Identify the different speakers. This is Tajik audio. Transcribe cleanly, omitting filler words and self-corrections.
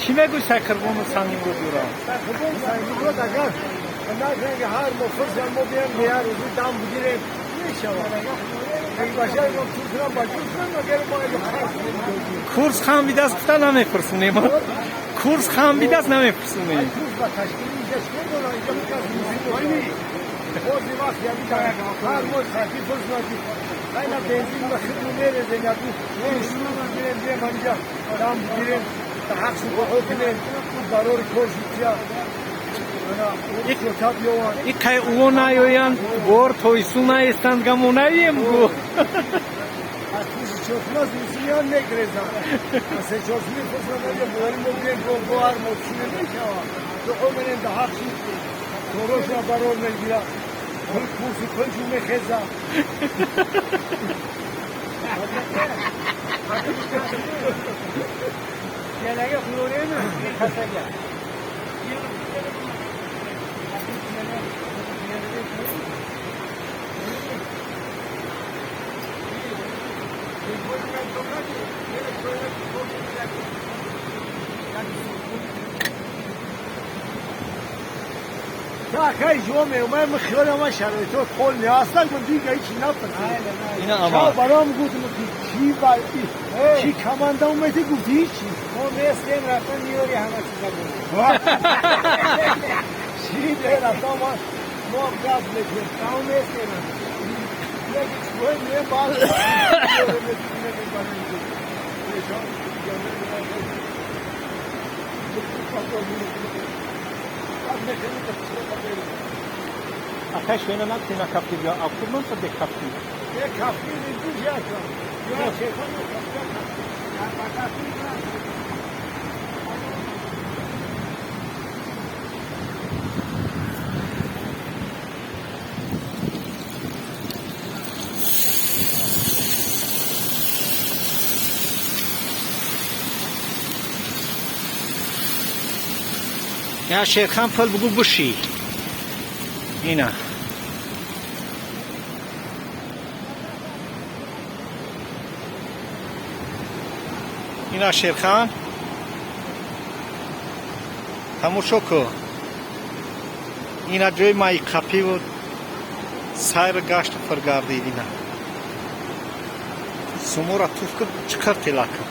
Speaker 1: Чӣ мегӯй Сайқирбону Сангимрод юра?
Speaker 2: Сайқирбон Сангимрод агар накунад ки ҳар мо фурсат мо биям як рӯзи дам бигирем, мешавад.
Speaker 1: Курс хам бидаст гуфта намепурсунем. Курс хам бидаст намепурсунем. Икай уо наёянд, бор тойсу наестанд, гамо наем гу.
Speaker 2: برام گفتم که چی چی کمانده اومدی گفتی هیچی.
Speaker 3: ما مثل رفتن میاری همه چیزا بود.
Speaker 2: چی ده رفتن ما گپ می‌کنیم.
Speaker 3: ما مثل
Speaker 2: یک چوه میه باز.
Speaker 1: Акай шуена накти на кафти бия, акуман са де кафти.
Speaker 2: Де кафти ду жака. Я шефан кафти.
Speaker 1: Я Шерхан пул бугу буши. Ина. Ина Шерхан. Тамошо ку. Ина ҷои майқапиву сайр гашту фиргардид ина. Сумора туф ку чиқир телака.